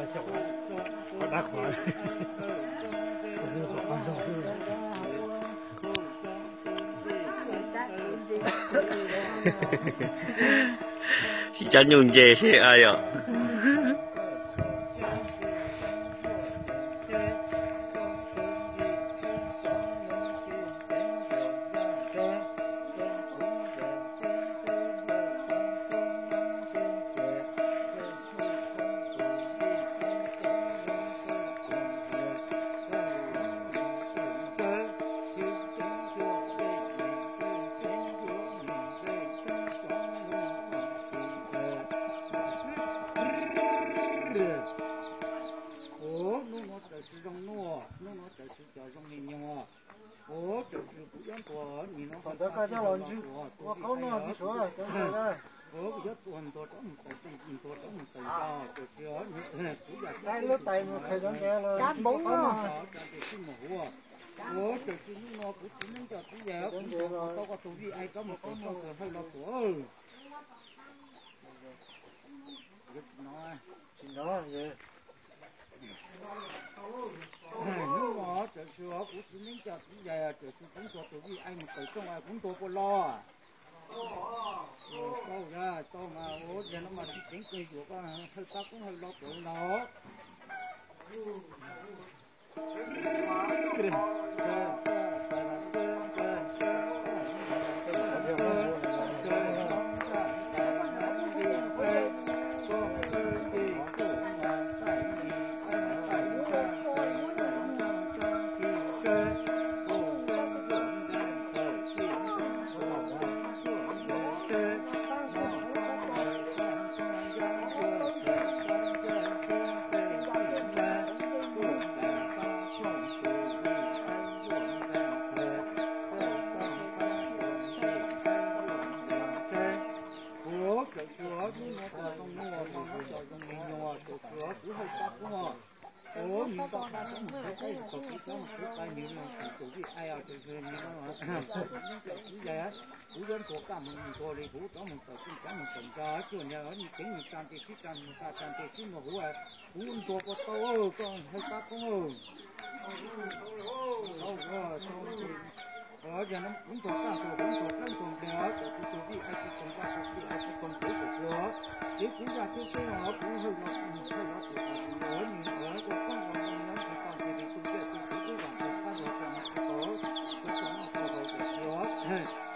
Tsis cab nyuj nce seb a yom. Hnub no txawm zoo, hnub no txawm zoo li nyuag, ua txawm kuv yuav ntuas nim no, ua qhaub no, ua kuv yuav tuag ntuas rov mus tawm, ntuas rov mus tawm ntag, txawm kuv yam lub tais mus qhia rau ntev los, cas ntes sib muag huv, ua txawm hnub no kuv txiv neeb cov txiv yaig kuv ntuas tau koj tus vij aim rov mus tawm rooj tawm hawj los tuag. Hnub no txawm kuv txiv neeb cov txiv yaig txawm kuv ntuas tus vij aim mus tawm rooj, kuv ntuas puas los? Tau, tau mas, ua yog no mas tsis ceev kawg yuav koj hawj pab koob hawj loj tuag ntag. Ua txawm suav hnub no txawm zoo, hnub no txawm zoo li nyuag, txawm suav kuv hawj pab koob, ua nim no txawm kuv cov mus kuv tais nws no kuv tus vij aim txawm zoo li no, kuv yuav ntuas koj mus ntuas li kuv rov mus tawm rooj rov mus tawm ntag, cuag niag nws ceev nws tsa ntes sib tsa ntes sib muag huv, kuv ntuas puas tau, koj hawj pab koob. Yog no kuv ntuas koj ntuas kuv ntuas koj ntuas nqes, txawm kuv tus vij aim tsis koom koj, tus vij aim tsis koom kuv, txawm suav ces kuv yam tub tub no kuv hawj los kuv hawj los kuv tus tus ua nws ua ua koob ua nyob nyob nrog tau nqes li tus vij tus kuv tub vam ntuas koj ntuas koj mas tsis tau, kuv tau noj tau haus txawm suav.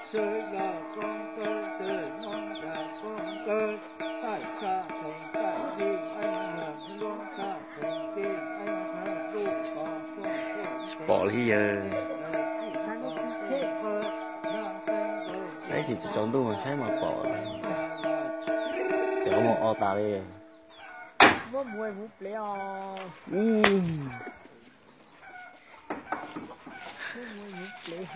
Sawv los koob tawb, sawv los koob tawb, taij tsa theej taij li, aib mas luab tsa theej li, aib mas luj tod tuaj tuaj. Pom li yawg. Aib tsis tsaus ntuj mas saib mas pom. Cov mus o tas li. Muab mus mus plev os. Muab mus mus plev.